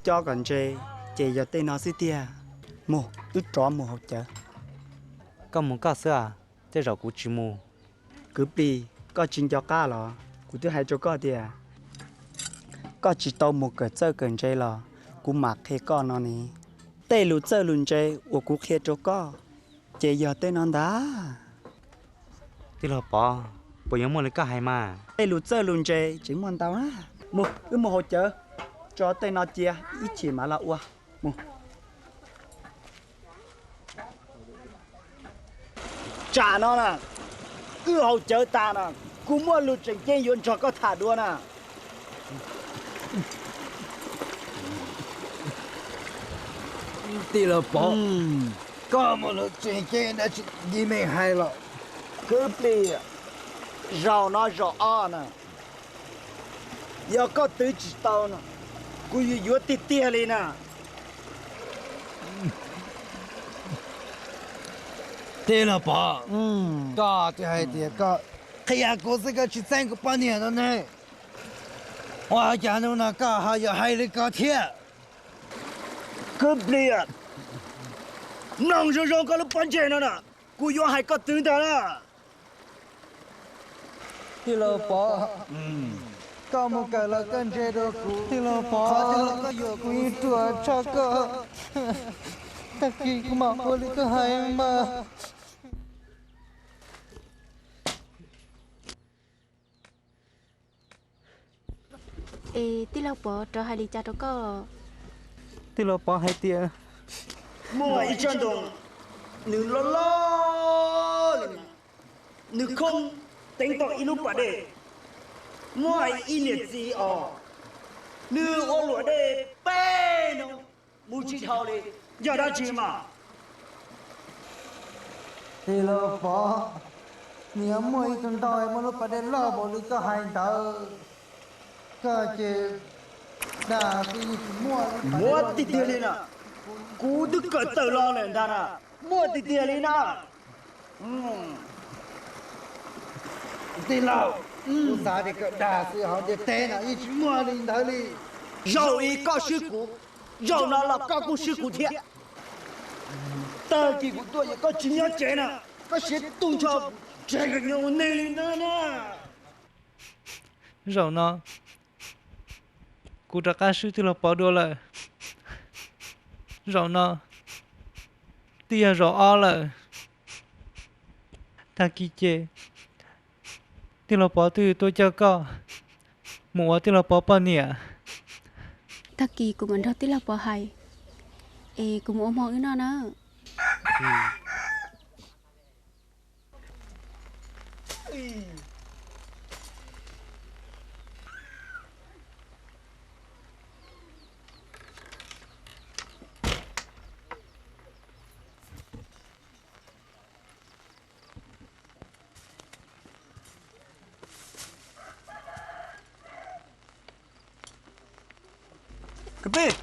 Coj kom ntse, ces yog tej no xwb tiag. Mus, wb rov mus haus cawv. Koj mus koj xwb, tej zaum kuv tsis mus. Kwv Plis, koj tsis nco qab los? Kuv twb hais rau koj tias koj tsis tau mus kawm txawj kawm ntse los kuv mam qhia koj no ne. Tej lus txawj lus ntse uas kuv qhia rau koj, ces yog tej no ntag. Tij laug Pov, puas yuav muaj li koj hais mas? Tej lus txawj lus ntse tseem muaj ntau na. Mus, wb mus haus cawv, tso tej no cia ib chim mam los ua. Mus. Tsam no na, wb haus cawv tas na, kuv muaj lus tseem ceeb yuav nrog koj tham dua na. Tij laug Pov, koj muaj lus tseem ceeb dab tsi cia li hais los? Kwv Plis, zaum no zaum ob na, yog koj twv tsis tau no, kuv yuav yuav tiag tiag li na. Tij laug Pov, koj twb hais tias koj qhia kuv xwb, koj tsis txeeb kuv poj niam no ne. Ua cas hnub no koj ho yuav hais li ko thiab? Kwv Plis, mloog zoo zoo koj lub pob ntseg no na, kuv yuav hais koj twv ntag na. Tij laug Pov, koj mus kawm los koj ntse dua kuv. Tij laug Pov, qhov twg los koj yuam kuv ib ruam tshaj koj. Tag kis kuv mam ua li koj hais mas. Es tij laug Pov rov hais li cas rau koj? Tij laug Pov hais tias muaj ib tsob ntoo, nws loj loj li, nws khoob teev tau ib lub pas dej. Muaj ib niam txiv os, nws ua luam dej peb hnub mus tsis dhau li, yog dab tsi mas? Tij laug Pov, nws yuav muaj ib tug ntoo muaj lub pas dej loj npaum li koj hais ntawd, koj ces dag xwb, yeej tsis muaj. Muaj tiag tiag li na, kuv twb kawm tawm los lawm ntag na, muaj tiag tiag li na. Tij laug, kuv xav tias koj dag xwb, ho ntiaj teb no yeej tsis muaj li ntawd li. Zaum ib koj swb kuv, zaum no los koj kuj swb kuv thiab. Tag kis kuv tuaj es koj tsis nyob tsev na, koj siav tu nrho tseg kom nyob ua neeg li ntawd na. Zaum no kuv rov qab swb tij laug Pov dua lawm. Zaum no twb yog zaum ob lawm. Tag kis ces tij laug Pov twb tuaj coj koj mus ua tij laug Pov poj niam. Tag kis kuv mam nrog tij laug Pov hais, es kuv mus ua hmo wb noj na. Kwv Plig,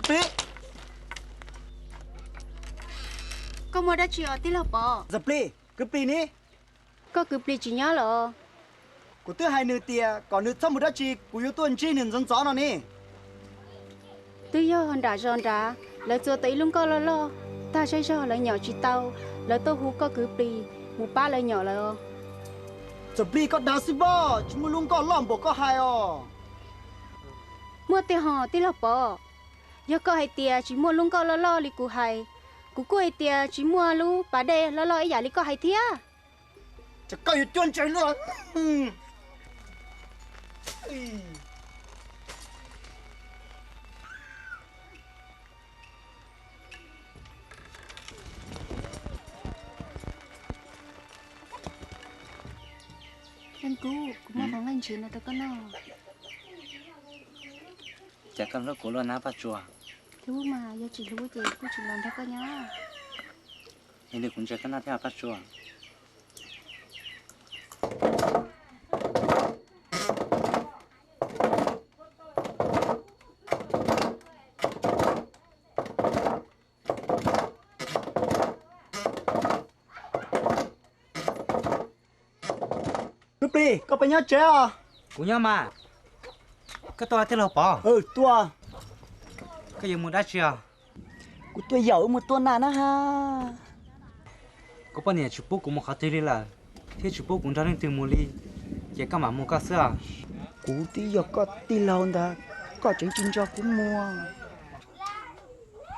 Kwv Plig. Koj muaj dab tsi os tij laug Pov? Ntxawm Plig, Kwv Plig ne? Koj kwv Plig tsis nyob lawm. Kuv twb hais nws tias kom nws txhob mus dab tsi, kuv yuav tuaj ntsib nws ntxov ntxov no ne. Twb yog nram zos nrad, lawv txua tau ib lub nkoj loj loj, tag zej zog lawv nyom tsis tau, lawv tuaj hu koj kwv Plig mus pab lawv nyom lawm. Ntxawm Plig, koj dag xwb pob, tsis muaj lub nkoj loj npaum koj hais os. Muaj tiag hos tij laug Pov. Yog koj hais tias tsis muaj lub nkoj loj loj li kuv hais, kuv kuj hais tias tsis muaj lub pas dej loj loj ib yam li koj hais thiab. Ces koj yuav cuab ntse luaj. Leej Kub, kuv muaj qhov nqaij ntshiv no rau koj noj. Cas koj hlub kuv luaj na Paj Tsua? Hlub mas, yog tsis hlub ces kuj tsis los nrog koj nyob. Yog li kuv ntsia koj noj thiab Paj Tsua. Kwv Plig, koj puas nyob tsev os? Kuv nyob mas. Koj tuaj tij laug Pov? Tuaj. Koj yuav mus dab tsi os? Kuv tuaj yaum wb mus tua nas na ha. Kuv poj niam tsis pub kuv mus qhov twg li lawm, thiab tsis pub kuv nrog leej twg mus li, ces koj mam mus koj xwb os. Kuv twb yog koj tij laug ntag, koj tseem tsis nrog kuv mus.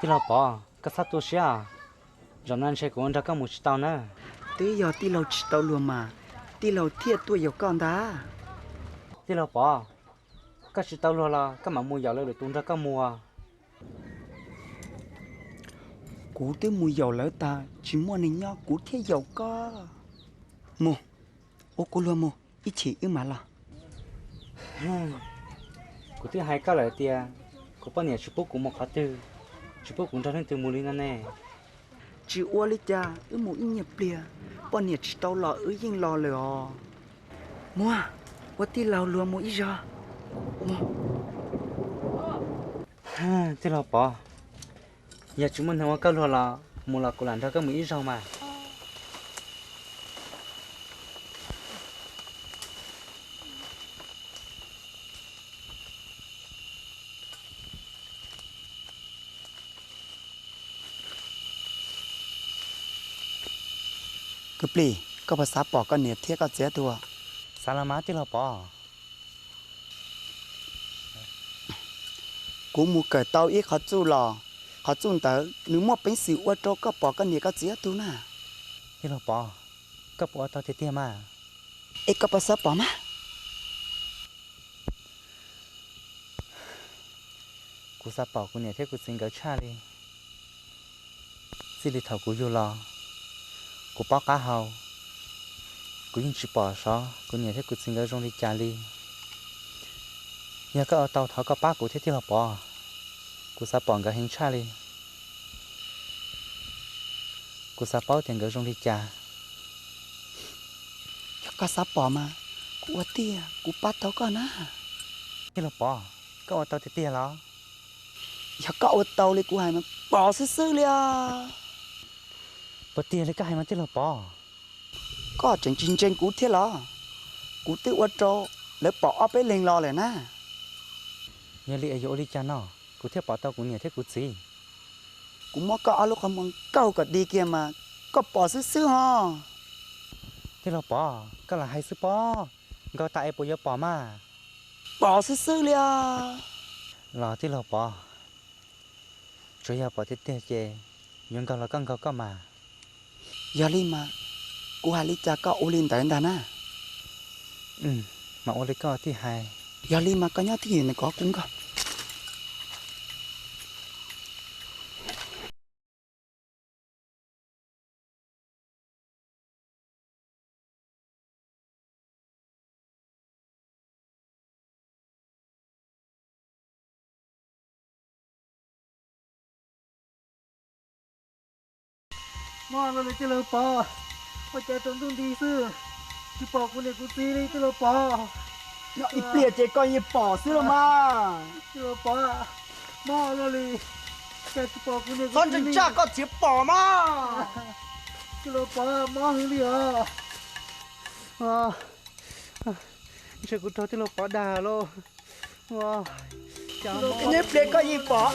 Tij laug Pov, koj txhob tu siab os. Zaum no ntshe kuv ua nrog koj mus tsis tau na. Twb yog tij laug tsis tau luag mas tij laug thiaj tuaj yaum koj ntag. Tij laug Pov, koj tsis tau luag los koj mam mus yaum lawv lwm tus nrog koj mus. Kuv twb mus yaum lawv tag tsis muaj neeg nyob kuv thiaj yaum koj. Mus, ua kuv luag mus ib chim wb mam los. Kuv twb hais koj lawm tias kuv poj niam tsis pub kuv mus qhov twg, tsis pub kuv nrog leej twg mus li no ne. Tsis ua li cas, wb mus ib nyuag pliag, poj niam tsis tau los wb yeej los lawm os. Muab, ua tij laug luag mus ib zaug. Tij laug Pov, yog tsis muaj neeg ua koj luag los mus los kuv lam nrog koj mus ib zaug mas. Kwv Plig, koj puas xav pom koj niam thiab koj txiv tug? Xav los mas tij laug Pov. Kuv mus kawm tau ib qhov txuj los, qhov txuj ntawd nws muaj peev xwm ua rau koj pom koj niam koj txiv ob tug na. Tij laug Pov, koj puas ua tau tiag tiag mas? Es koj puas xav pom mas? Kuv xav pom kuv niam thiab kuv txiv nkawd tshaj li. Txij li thaum kuv yug los, kuv paub qab hau, kuv yeej tsis pom xyov kuv niam thiab kuv txiv nkawd zoo li cas li. Yog koj ua tau thov koj pab kuv thiab tij laug Pov, kuv xav pom nkawd heev tshaj li. Kuv xav paub tias nkawd zoo li cas. Yog koj xav pom mas kuv ua tiag, kuv pab tau koj na. Tij laug Pov, koj ua tau tiag tiag los? Yog koj ua tau li kuv hais mas pom xwb xwb li os. Puas tiag li koj hais mas tij laug Pov? Koj tseem tsis ntseeg kuv thiab los? Kuv twb ua rau lawv pom ob peb leeg los lawm na. Yog li es yuav ua li cas no kuv thiaj pom tau kuv niam thiab kuv txiv? Kuv muab koj ob lub qhov muag nkaug kom di kiag mas koj pom xwb xwb ho. Tij laug Pov, koj lam hais xwb pob, nkaug tas es puas yuav pom mas? Pom xwb xwb li os. Los tij laug Pov, tsuas yog pom tiag tiag ces yuav nkaug los koj nkaug koj mas. Yog li mas kuv hais li cas koj ua li ntawd ntag na. Mas ua li koj tij hais. Yog li mas koj nyob twj ywm ntawm ko kuv nkaug. Mob los li tij laug Pov, ua cas tsaus ntuj nti xwb, tsis pom kuv niam kuv txiv li tij laug Pov. Nyob ib pliag ces koj yeej pom xwb los mas. Tij laug Pov, mob los li, cas tsis pom kuv niam kuv txiv li. Txhob ntsaj koj txiv pom mas. Tij laug Pov, mob heev li os. Ntshe kuv raug tij laug Pov dag lauj. Nyob ib pliag koj yeej pom.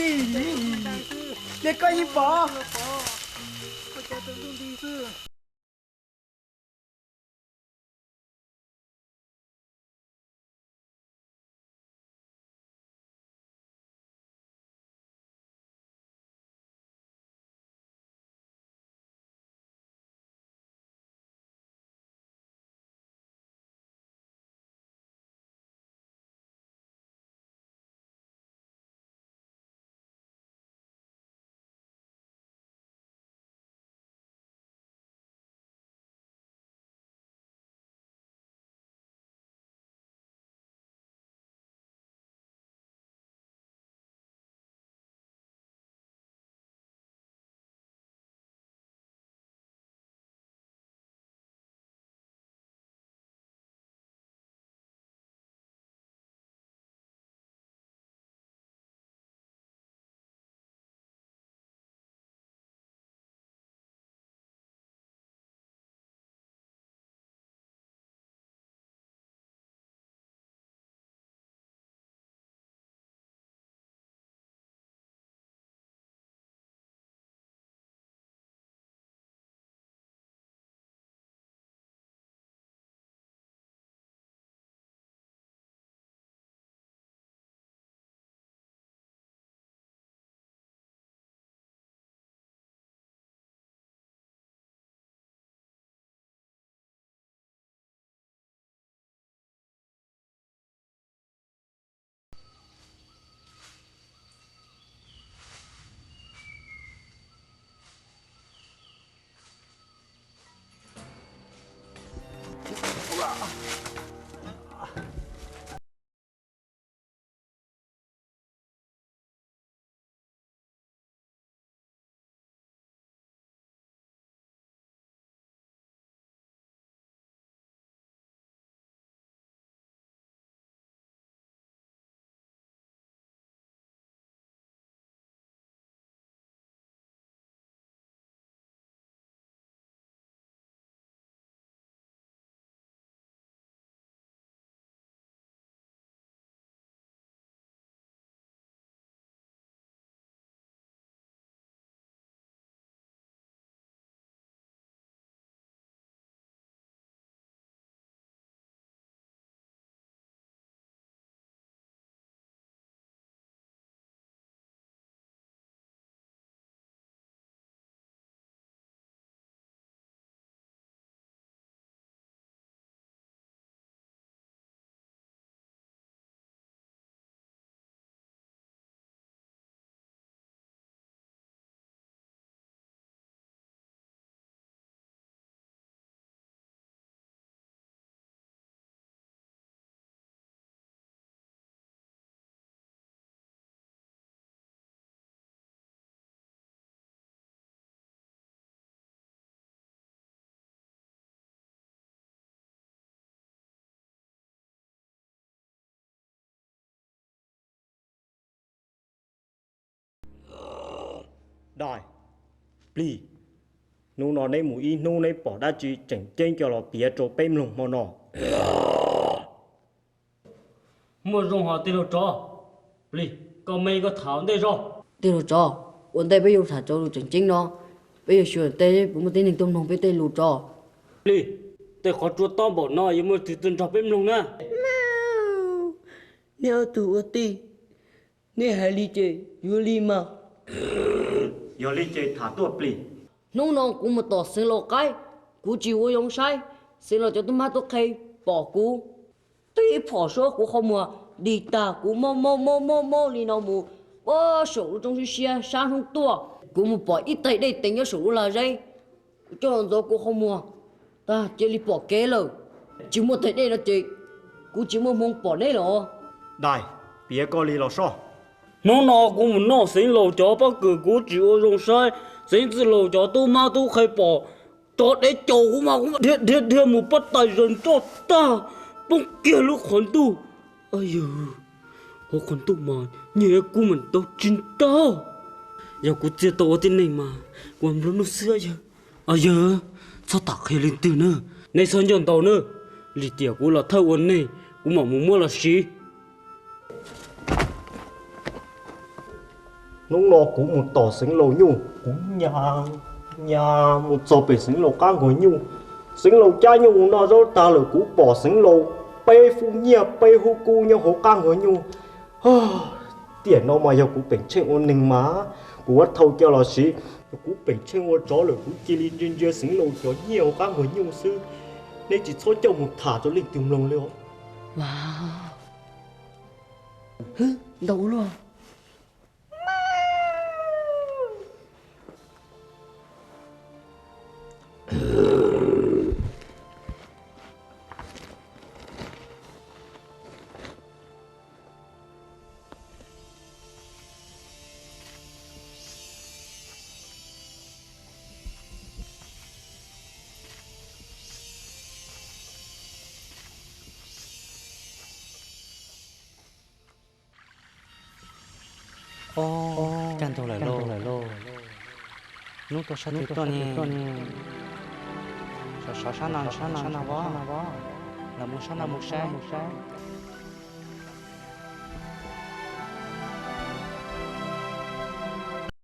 Ib pliag koj yeej pom. Dais, Plig, hnub no neb mus ib hnub neb pom dab tsi tseem ceeb coj los piav rau peb mloog hmo no. Muaj zoo hos tij laug tsov. Plig, koj me koj tham ua ntej zog. Tij laug tsov, ua ntej peb yuav tham rau lus tseem ceeb no, peb yuav xyuas tej puas muaj tib neeg tuaj mloog peb tej lus tso. Plig, tej qhov tsua tob npaum no yuav muaj leej twg tuaj nrog peb mloog na? Neb ob tug ua tij, neb hais li ces yuav li mas. Yog li ces tham tuaj Plig. Hnub no kuv mus tom Xeev Laus qaib, kuv tsis ua zoo saib, Xeev Laus cov tub mab tub qhe pom kuv twb ib phom suab kuv qhov muag dig tag, kuv mob mob mob mob mob li no mus, puag saum lub roob siab siab sab hnub tuaj, kuv mus pom ib tais dej teev nyob saum lub lag zeb, kuv coj los ntxuav kuv qhov muag tag cia li pom kev lawm. Tsis muaj tais dej no ces kuv tsis muaj hmoo pom neb los. Dais, piav koj li los soj. Hnub no kuv mus noj Xeev Laus cov pob kws kuv tsis ua zoo saib, Xeev Txwj Laus cov tub mab tub qhe pom, cov dev caum kuv mas kuv dhia dhia dhia mus pob tais zog nroj tag, poob kiag lub qhov ntuj. Yawg, hauv qhov ntuj mas nyiag kub mas tau tsis ntau. Yog kuv txiag tau ua tib neeg mas kuv nplua nuj xwb yawg. Yawg, txhob tham qhia leej twg na, neb txhob ncauj ntau na, lim tiam kuv los thawj ua neeg kuv mam mus muab los siv. Hnub no kuv mus tom Xeev Laus nyuj, kuv nyas nyas mus txog pem Xeev Laus qab nkuaj nyuj. Xeev Laus cab nyuj mus noj zaub tag lawm kuv pom Xeev Laus peb fub nyiaj peb hub kub nyob hauv qab nkuaj nyuj. Tiam no mas yog kuv peem tsheej ua neeg mas kuv yuav thau coj los siv. Yog kuv peem tsheej ua tsov lawm kuv cia li ntsia ntsia Xeev Laus cov nyiaj hauv qab nkuaj nyuj xwb. Neb tsis txhob coj mus tham rau leej twg mloog li os. Ntau ua luaj. Ob, kaj ntug lawm lauj. Hnub tuaj sab twg tuaj ne? Sov sov sab no, sab no, sab no, los mus sab no mus saib.